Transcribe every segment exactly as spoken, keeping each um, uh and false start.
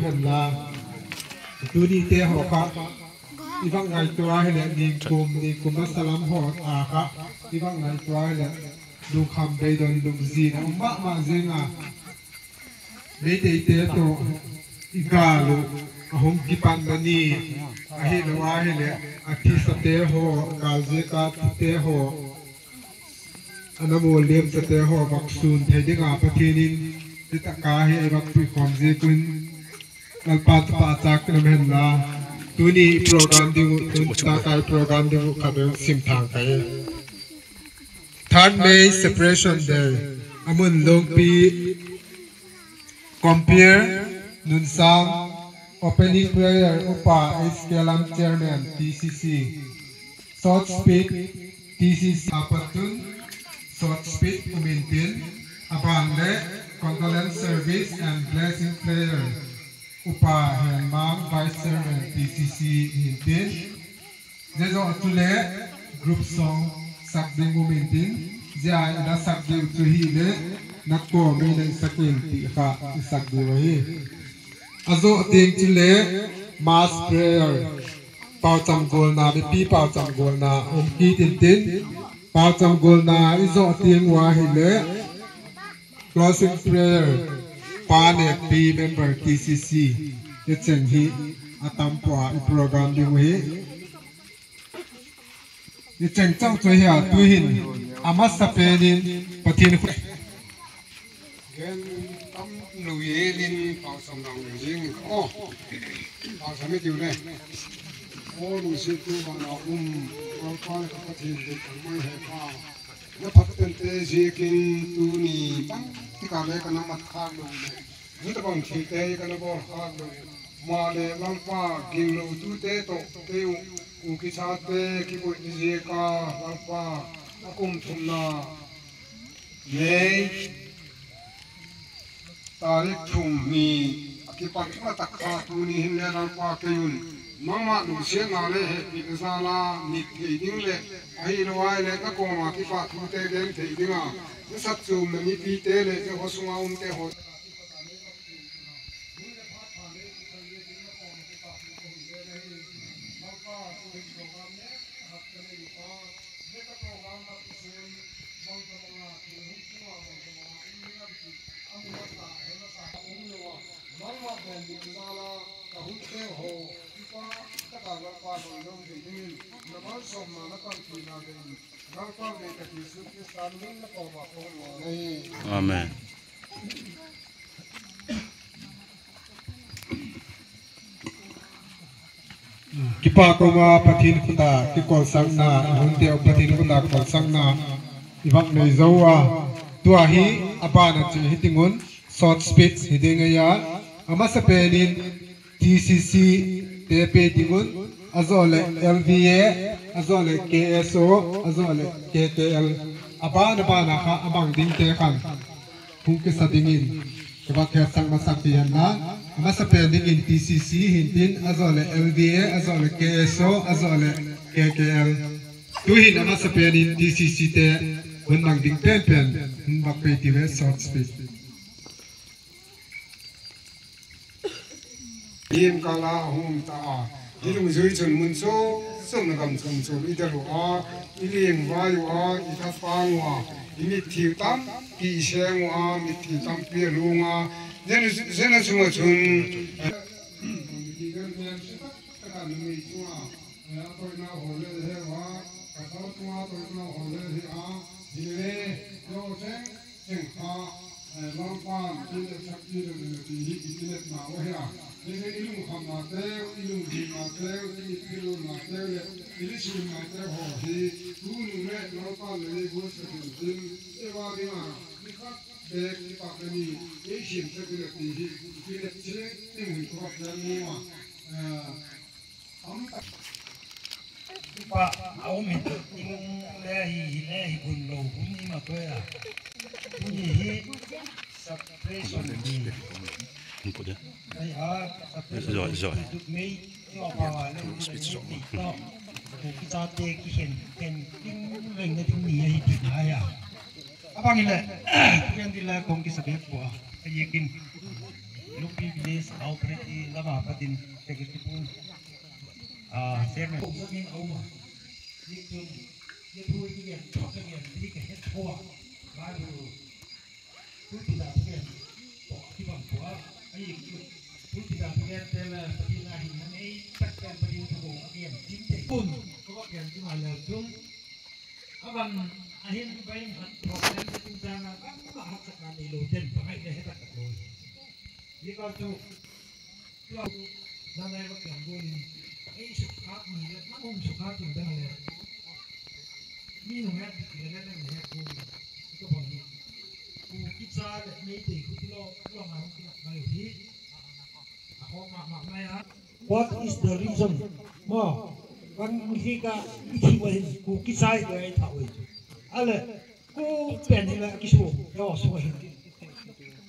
Henla, tuni te ho kha, i vang ngaito a hile, ningkum, ningkum a salam ho a kha, i vang ngaito a hile, lungkham beidon, lungjin a um mama jing a. Meitei te toh i gal u ahung kipan na ni, ahilou a hile, a thisa te ho, gal jeh a thi te ho, ana mol liam cha te ho vak sun thei dinga Pathen in, ti taka hi ei vak pui khom jeh un, Lalpa thupha chak na hen la, tuni program ding u, tun ta kai program ding u kha bel sim thang kai. Third May Separation Day. Amun Longpi Compere Nunsang, opening prayer, Upa H K Lam, Chairman, T C C. Short speech, T C C. Apatun, short speech, umintin. Abang le, condolence service and blessing prayer, Upa Henmang, Vice Chairman, T C C, hintin. Jejo chule group song sak ding umintin, jia ina sak ding chu hile, na ko me na sak in ti kha i sak ding ahi. Ajo ding chule mass prayer, pau cham golna, mipi pau cham golna, um kit intin, pau cham golna i jo ding u ahile, closing prayer, Pa Nekpi member T C C, i cheng hi atam pua i program ding u hi. I cheng chau chu hi a tu hin, amasa pen in Pathen khu. Gen tam nu ye lin pau sam nang jing. Oh, pau sam i tiu le. Oh, nu si tu ma na um, pau pa ka Pathen de ka mai he pa. Na phat pen te jeh in tuni tang tika le ka na mat khak lou le. Juta bang thil te ka na bol khak lou le. Ma le Lalpa ging lou tu te toh te u, u kicha te kikoi ni jeh a Lalpa a kum thum na. Nei. Tarik thum ni a kipat a tak kha tuni hin le Lalpa kei un. Nangma lungsiatna le hepina jal a mit thei ding le ahilou a le na koma kipa thu te gen thei ding a. Na sat chom na mipi te le na ho sunga um te ho. Amen. Kipa koma Pathen khuta kikolsangna, i hun teu Pathen khuta kolsangna i vak nei jou a. Tua hi abana chu hi ding un, short speech hi ding ahi a. Amasa pen in T C C te pe ding un, ajo le L V A, ajo le K S O, ajo le K K L. Abana bana kha abang ding te khan. Hung kisa dingin, kaba khe sang masak ti hen la, amasa pen dingin T C C hintin, ajo le L V A, ajo le K S O, ajo le K K L. Tu hin amasa pen in T C C te, hun mang ding pen pen, hun bak pe ti ve short speech. Him kala hung ta a. Hi lungjui chun mun chom chom na gam chom chom i del u a, i leng vai u a, i tha pang u a, i mit thiu tampi i seng u a, mit thiu tampi a lung a, zen, zen a chunga chun, eh, i del mian se tak tak a numei chunga, eh, a toina ho le he u a, ka thau chunga toina ho le he a, hi le, yo cheng, Cheng kha, eh, Lalpan, tin le sak ti le le ti hi i ti le na wa hia. Ni le i lungkhamna teu, i lungjinna teu, i mitlhi lonna teu le, i lungsimna teu ho hi, tuni le Lalpan le i gu sa tin tin, i va ding a, ni khat bek i pak le ni, i sim sa ti le ti hi, i ti le ching, ting hi ko ka plan mu a. Eh, Kipa, a um hi, i um le hi, hi le hi gun lou, hun i ma toh a. Tuni hi, separation ni. Ai a, separation ni. Zoi, zoi. Tuk mei, i wa pa wa le, speech zoi. Ni to, ko kicha te kihen, hen, ting leng na ting ni hi ti na ya. Abang ile, ken di la kong kisa bek pua, a ye kin. Lungpi Village Authority lama patin secretary pu, ah, chairman. Ko zakin auma. Ni chun, ni thu ki gen, thok ki gen, ni ka het thua. Bible. Pulpit a thugen, toh kibang tua, ahi chu, pulpit a thugen tel, Pathen a hina nei tak tel, Pathen thu bou a gen chim te. Pun, ko a gen chim a leu chun, aban, ahin bai hat problem te tung chang a, bangma hatsatna neilou ten, bangai le het tak lou. Hikal chu, Nang ngai va kiang go in, ei sukha ni le, nang hung sukha kin dang le. Mi nung het dik le le nang het go in. Ito bang hi. Kuki cha le Meitei khu ti lo, lo ma hung ti na mai hi. A ho ma ma mai a. What is the reason? Ma, kan hi ka ithi wa hin Kuki cha i ko ai tha wei. Ale, Ku pen hi le kisu, yo su hin.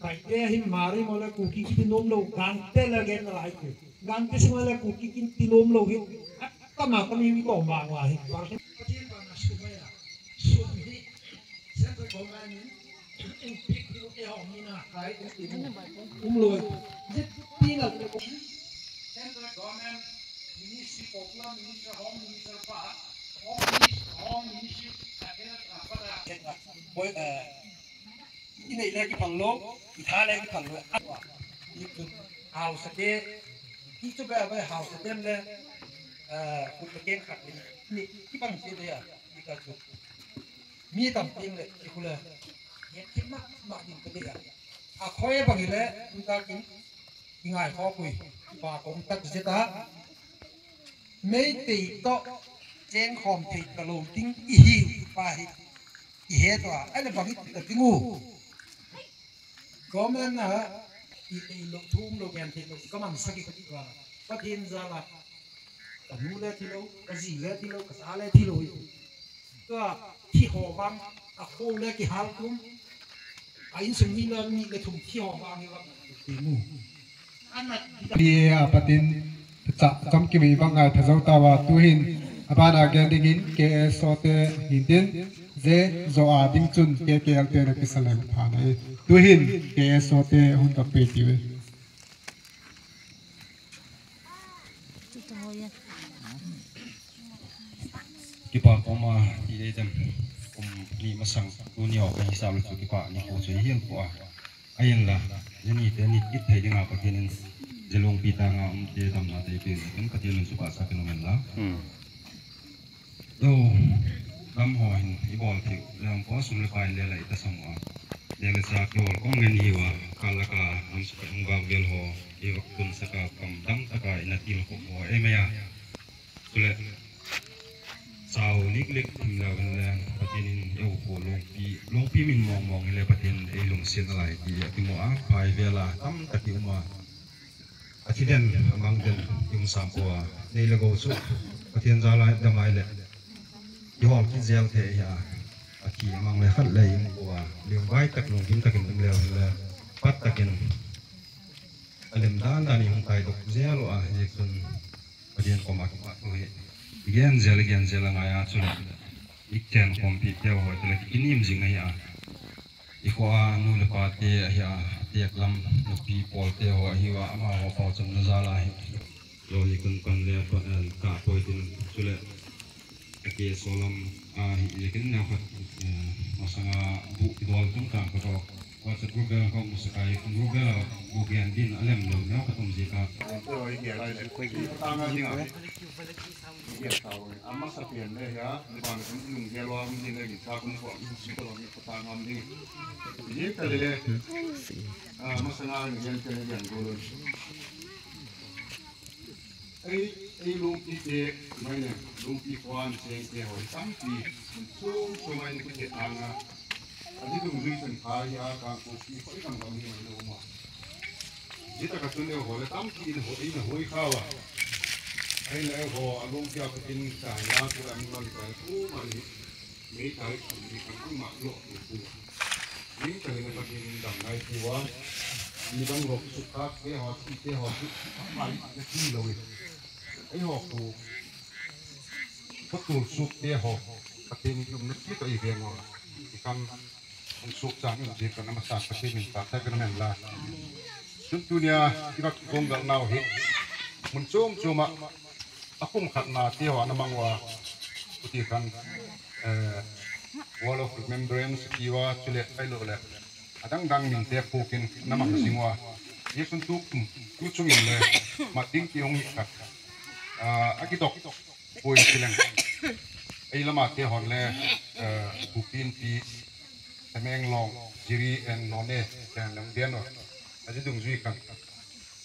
Paite hin Mari mo le Kuki kiti nom lou, Gangte le gen na lai ku. Gangte sung le Kuki kiti nom lou hi. Kama kami mi ko ma wa hi. Pathen bana su mai a. Su hi. Central government in. In pick ni ke ho mi na kai in ti mo. Um loi. Jit ti na ko. Central government ministry, popular minister, home minister pa. Home ministry, home ministry. Boi, eh, i nei le kiphal lou, i tha le kiphal lou. Ni chu haosa te, ni chu ba ba haosa te le, eh, kut le keng khat ni, ni kibang se de ya, ni ka chu. Mi tam ting le, ni khu le, ni khin ma, ma ding ka de ya. A khoi bang le, ni ka kin, i ngai kho kui, pa kong tak je ta. Meitei toh cheng khom thei ta lou ding i hi pa hi i he to a, a le bang i ta ding u. Government na i ei lou thum lou gen thei lou ka man saki ka ti wa. Pathen jal a ka nu le thi lou, ka ji le thi lou, ka cha le thi lou. Ka thi ho bang, a kho le kihal tum. A insung mi le ni le thum thi ho bang hi wa ti mu. Pi a patin cha cham ki mi bang ngai tha jo ta wa tu hin a ban a gen ding in K S O te hin tin je jo a ding chun K K L te na ki sa le pha na e. Tu hin K S O te hun ka pe ti ve. Kipa koma i eidem kum ni masang tuni o ka hisap le chu kipa ni ko chu hian ko a. Ahin la, jani te ni kit thei dinga Pathen in, je Lungpi tanga um te damna te pe, ken Pathen in suka sa ken um la. Hmm. Yo, dam ho hin, i bol thei, le ang ko sum le pai le la i ta sam a. Le le sa ke bol kong ngen hi wa, ka la ka, mun suka ung bak bel ho, i wak tun saka kam dam taka i na til ho ho, e me ya. Chule, sao lik lik thim leu hin le, Pathen in eu kho Lungpi, Lungpi min mong mong hin le Pathen ei lungset nalai ti a kimu a, phai vel a tam tak i um a. A thi den, a mang den, i um sam poi a. Nei le gou chu, Pathen jal a dam ai le. I hol kit jel thei a. A thi a mang le khat le i um poi a. Lim vai tak lungkim takin um leu hin le, pat takin. A lem dan dan i hung tai dok jel u a, jeh chun Pathen koma kipa thu hi. I gen jel, i gen jel a ngai a chule. I chen khompi te ho, chule ki kinim jing ahi a. I kho a nu le pa te ahi a, tek lam nupi pol te ho ahi a, ama ho pau cham na jal a hi. Lo hi kun pan le pa, eh, ka poi tin chule. Ka K S O lam a hi le kin neo khat, eh, masanga bu kidol tum tang ka to. Wa sa group bel ka mu sa kai group bel a bu gen din a lem lo neo khat um ji ka. Ko i ke lai le. Ko i ke ta nga ding a. Ke ta wo. A masa pen le ya, ni ban kum lung gel wa mi le ni sa kum ko mi si ko mi ko ta ngam ding. Ye ka le le. A masanga ni gen ke le gen go lo. Ei, ei Lungpi te, mai ne, Lungpi khuan cheng te ho, tampi, chom chom mai ne kiti anga. Adi dung lui chun khai a, Kangpokpi khoi kam kam ni mai lo ma. Jita ka chun eiho le tampi in ho, in hoi khawa. Ai le eiho, a Lungpi a kutin sa ya, kila mi ma li ka, ku ma li. Mei tai khun ni kan ang ma lo tu tu. Ni tai na Pathen in dam ngai tu a. Ni dang lo su kha te ho, si te ho, si. Mai na ti lo. Ei ho ku. Ko tu su te ho. Pathen in um na ti to i ve ngo. Kan ang su chan in je kan ma sa Pathen in ta ta kan men la. Tunia i va kibonggel nau hi mun chom chom a, a kum khat na ti ho ana mang uva, uti khan, eh, Wall of Remembrance ti uva, chule ailo le adang dang min te phukin na mang jing uva. Hi sun tu kum, tu chung in le, ma ding ti hung hi khat. Ah, a kidok pui sileng. Ei lama te hon le, eh, Bupin pi, Tamenglong, Jiri and None, Tamenglong Dian, a ji dung jui kan.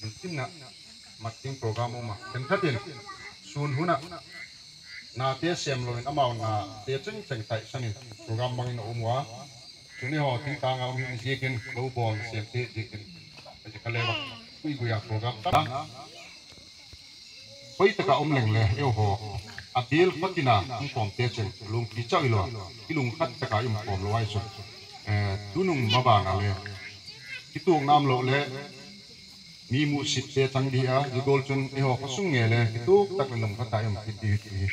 Min tin na, mating program uma. Ken khatin, sun huna, na te sem lo in amau na te cheng cheng tai sanin program bangin a um uva. Chuni ho tin tanga um hin jikin, lo bon sem te jikin. A ji ka le va, kui guya program ta. Hoi taka um leng le, eiho. A bil patina, um kom te chen, lung ki chau ilo, i lung khat taka i um kom lo ai chu. Eh, tunung ma bana le. Kituk nam lo le, mi mu sit te chang di a, i gol chun, eiho khosung nge le, kituk tak le lung khat a i um kit di ti.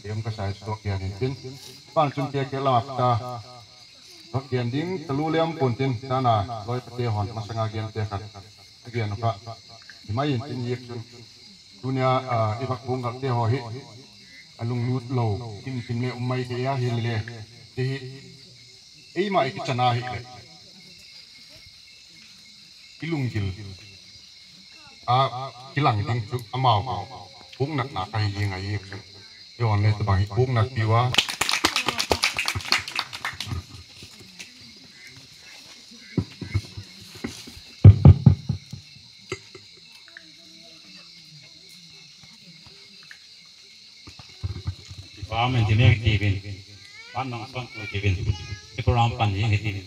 Dem ka sai chu to kia ni tin. Pan chun ke ke la ta. Bak gen ding, talu le um pon tin, tana, loi pate hon, masanga gen te khat. Again, ka, himai in tin yek chun. Tunia, ah, i bak bung gal te ho hi. A lung lut lo, kim kim le um mai te ya hi le. Te hi. Ei ma i kichana hi le. I lung gil. A, kilang ding chu amau ko. Bung nak na ka hi ngai yek chun. I on le te bang hi bung nak ti uva. Pan min ti me ti bin. Pan nang pan ko ti bin. Ti program pan ni ti bin.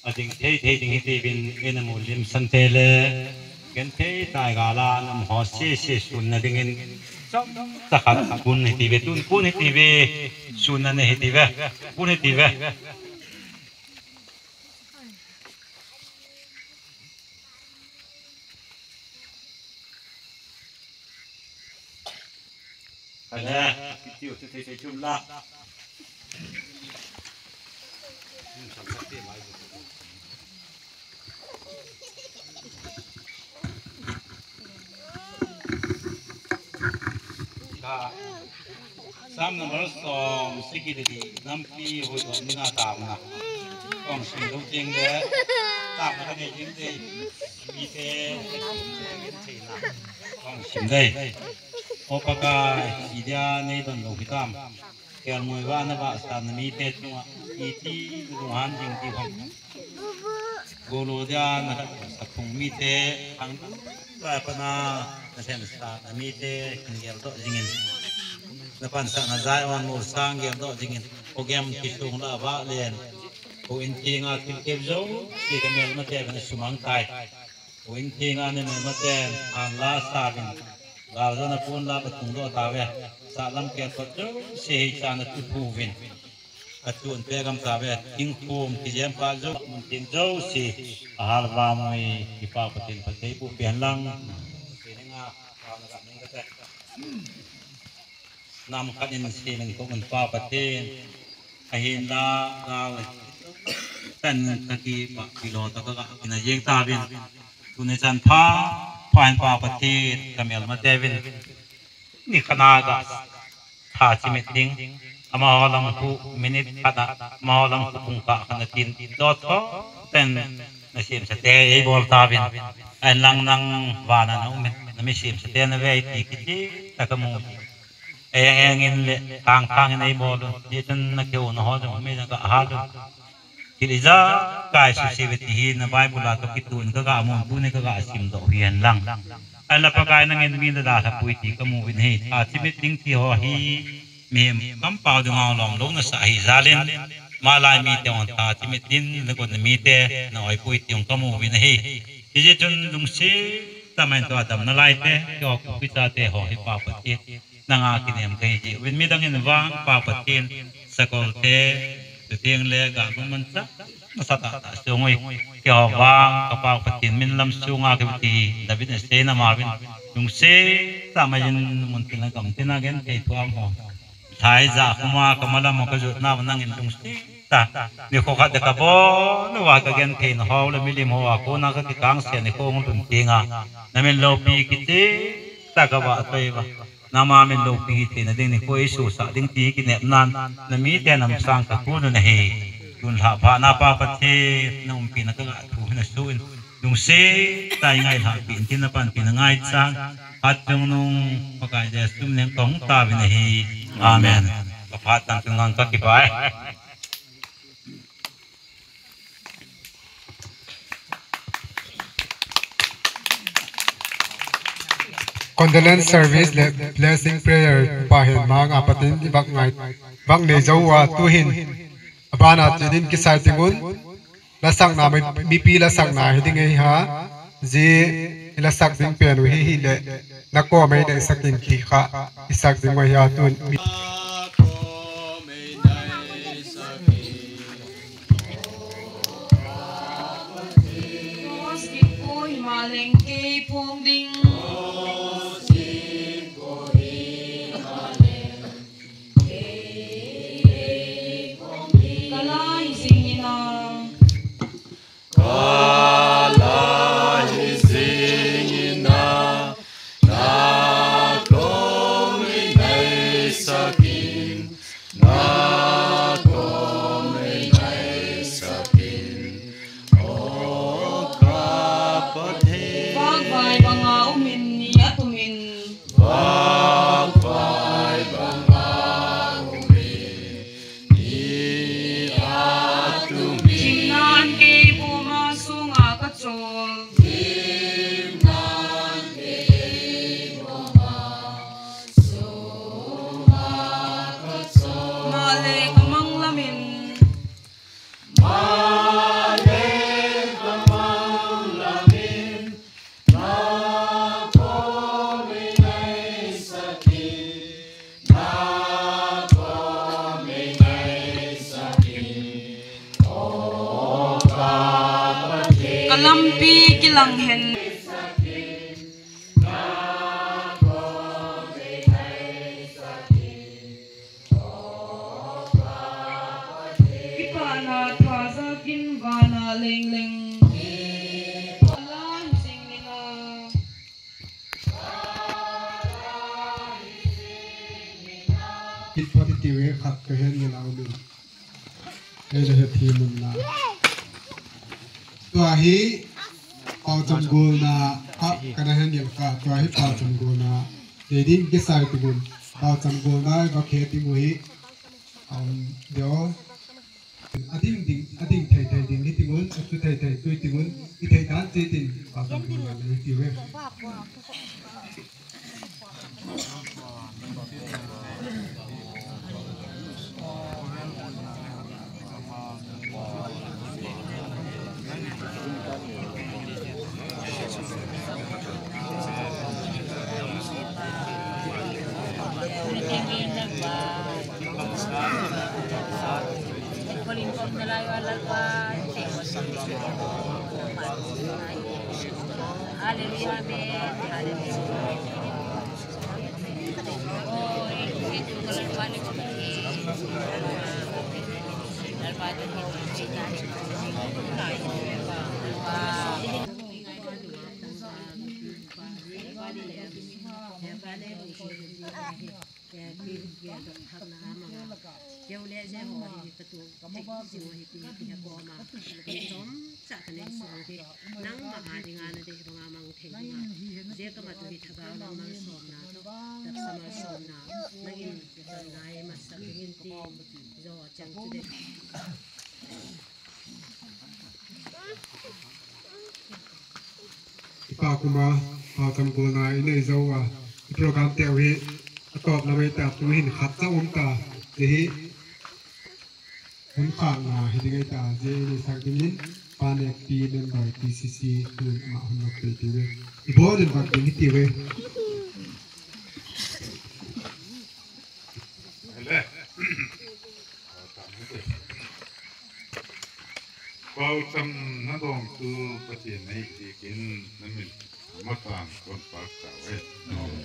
A ding thei thei ding hi ti bin. Ina mu lim san te le. Ken thei tai ga la nam ho si si sun na ding in. Chom ta khat kun hi ti ve, tun kun hi ti ve. Sun na ne hi ti ve. Kun hi ti ve. Kale, kitiu tu thei thei chum la. Ka, Psalm number som sagi le li, nampi huidon ni na taona. Kong sim lou teng le, taona ka nei ding dei. Mite, kong sim dei. O Pakai, idia nei don lou hitam. Kelngoi va na vahsa na mite chunga, iti lunghan ding ti hon. Golo dia na saphung mite, ang vai pana na semsa na mite, kan geldoh jingin. Na pansa na Zion mol sang geldoh jingin. Ogem kisung la va len. Ko in tinga thil kep jou, ti ka melmate va na sumang tai. Ko in tinga na melmaten, an la savin. Gal jo na pun la patung doh tave. Sa lam kel pat jouse hi cha na tu phuvin. Ka chun pe gam tave. Ting khum kijem pa jo, mun ting jouse. Ahal va mui, kipa patin patei pu pian lang. Sininga, pa na gam ning ka te. Nam khat in sining ko mun pa patin. Ahinla, gal, tan ka kipa kilo ta ka ga, kina jeng tavin. Tuni chan pha, pha hin pa Pathen, ka melmate vin. Ni khat na ga, tha chimit ding. Amaho lang khu, minute khat a, amaho lang khu pung kah khat na tin. Dot tho, ten, na semsa te, ei bol tavin. Ahin lang nang, vana na um in, na mi semsa te na ve, ti kiti, ta ka mu. Eng eng in le, thang thang in ei bol un. Hichun na keu na ho jong, mi na ga hal un. Thil ijakai suse ve ti hi na Bible a toh kituh in ka ga mun, tuni ka ga sim doh hi hen lang. Ahinla Pakai nangin mi na dalha pui ti ka mu uvin ahi. Tha chimit ding ti ho hi, mihem kampau dinga lom lou na sa ahi jal in. Malai mite hon tha chimit din, na gon na mite, na oi pui ti hung ka mu uvin ahi. Hijeh chun lungset tah in tua damna lai te, keiho Kuki chate ho hi Pa Pathen. Nanga kinem kahi jeh uvin midang in vang Pa Pathen, sakol te, chuteng le galmun manchah, nasatah tah sung uvin. Keiho vang, ka Pa Pathen min lam sunga kiti, David in asei na ma uvin. Lungset tah in mun tin a gam tin a genthei thu a um ho. Thai ja khuma ka malam ka jot na nangin lungsi ta. Ni kho khat de ka bo, nu wa ka gen thei na ho le milim ho a ko na ka ki kang se ni ko ngun tun tinga. Na min lo pi ki ti ta ka ba toi ba. Na ma min lo pi thei na ding ni ko i su sa ding ti ki nep nan. Na mi te nam sang ka ku na hi. Tun lha pha na pa pa thi na um pi na ka ga thu na su in. Lungsi ta i ngai lha pi in tin na pan pi na ngai chan. Khat chung nung Pakai Jesu min kong ta vin ahi. Amen. Ka phat tang chung ngang ka kipai. Condolence service le blessing prayer pa hin ma nga patin i bak ngai bak nei jo wa tu hin abana ti din kisai tingun. Lasakna mi, mipi lasakna hi ding ei ha. Ji i lasak ding pen u hi hi le. Na ko mei dei sakin ti kha. I sak ding wa hi a tun. Mi- Kalai jingina. Kalai jingina, na komi nei sakin, na komi nei sakin, o ka Pathen. Vangvai banga umin ni atumin. Vangvai banga umin ni atumin. Thimnan kei buma sunga ka chol. Thimnan kei buma sunga ka chol. Male ka manglamin. Male ka manglamin. Ka lampi kilang hen. Kipana thajakin vana lengleng. Ala hi jingina. Kit positive khat ka hen ngen a umin. Ei le he thi mun na. Tua hi pau cham gol na a ka na hen ngen ka. Tua hi pau cham gol na. Te ding kisai ti mun. Pau cham gol na va khe ti mu hi. Um, deo. Ading ding, ading thei thei ding hi tingun, atu thei thei tui tingun, i thei dan che tin, pa tam tin ma nei ti ve. Hallelujah, amen. Hallelujah. Keu le je ho hi ka tu thei jing u hi ti, ti ha ko ma. Ni chom cha ka nei song hi. Nangma a dinga na dei banga mang thei dinga. Je ka ma tu hi thagau lang mal som na tu. Taksa mal som na. Nangin ka chon nai ma sa dingin ti. Jo chang tu de. Ipa kuma, pau cham gol na i nei jou a, i program teu hi, atop lam ei ta tu hin khat cha um ta, ti hi, hun khat na hi ding ei ta, je i nei sak ding in, pa nek pi member T C C, hun ma hun nok pe ti ve. I bol in bak ding hi ti ve. Hele. Pau cham na dong tu Pathen nei ti kin na min ma tan kon pak ta ve.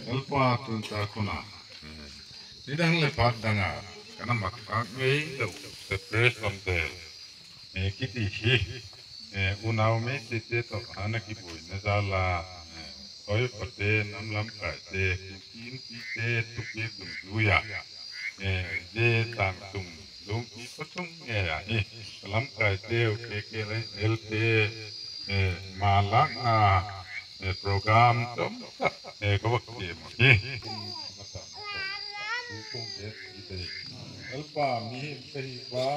Lalpa tun ta kona. Nidang le phat dang a, kana mat khak ngei lou, separation day, eh, kiti hi, eh, unau Meitei te toh ana kiboina jal a, eh, soipa te, nam lamkai te, Kuki Inpi te, tuki tung duya, eh, je tang tung, lungki pa tung nge a hi, lamkai te, K K L te, eh, malak na, eh, program chom, eh, ka vak ti mo hi. Lalpa, mihem kahi uva,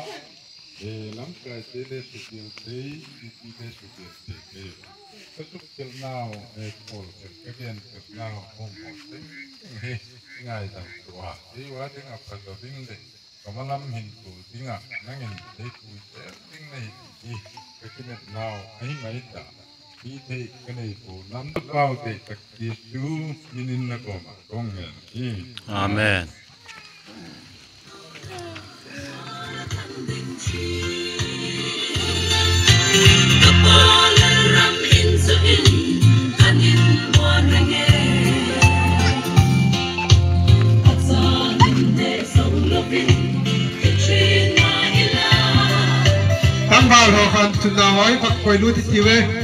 eh, lamkai te le sukil te, Kuki te sukil te, eh, ka sukil nau, eh, kol ke, ka gen ke nau, hom hom te, eh, ngai dang tua, eh, wa ding a pa lo ding le, ka malam hin tu ding a, nangin, eh, tu te, ding nei, eh, ka kinet nau, eh, ngai ta. Hi thei ka nei po, lam pau thei tak Jesu minin na koma kong ngen hi. Amen. Tangval ho khan chunna hoi, pak koi lu ti ti ve.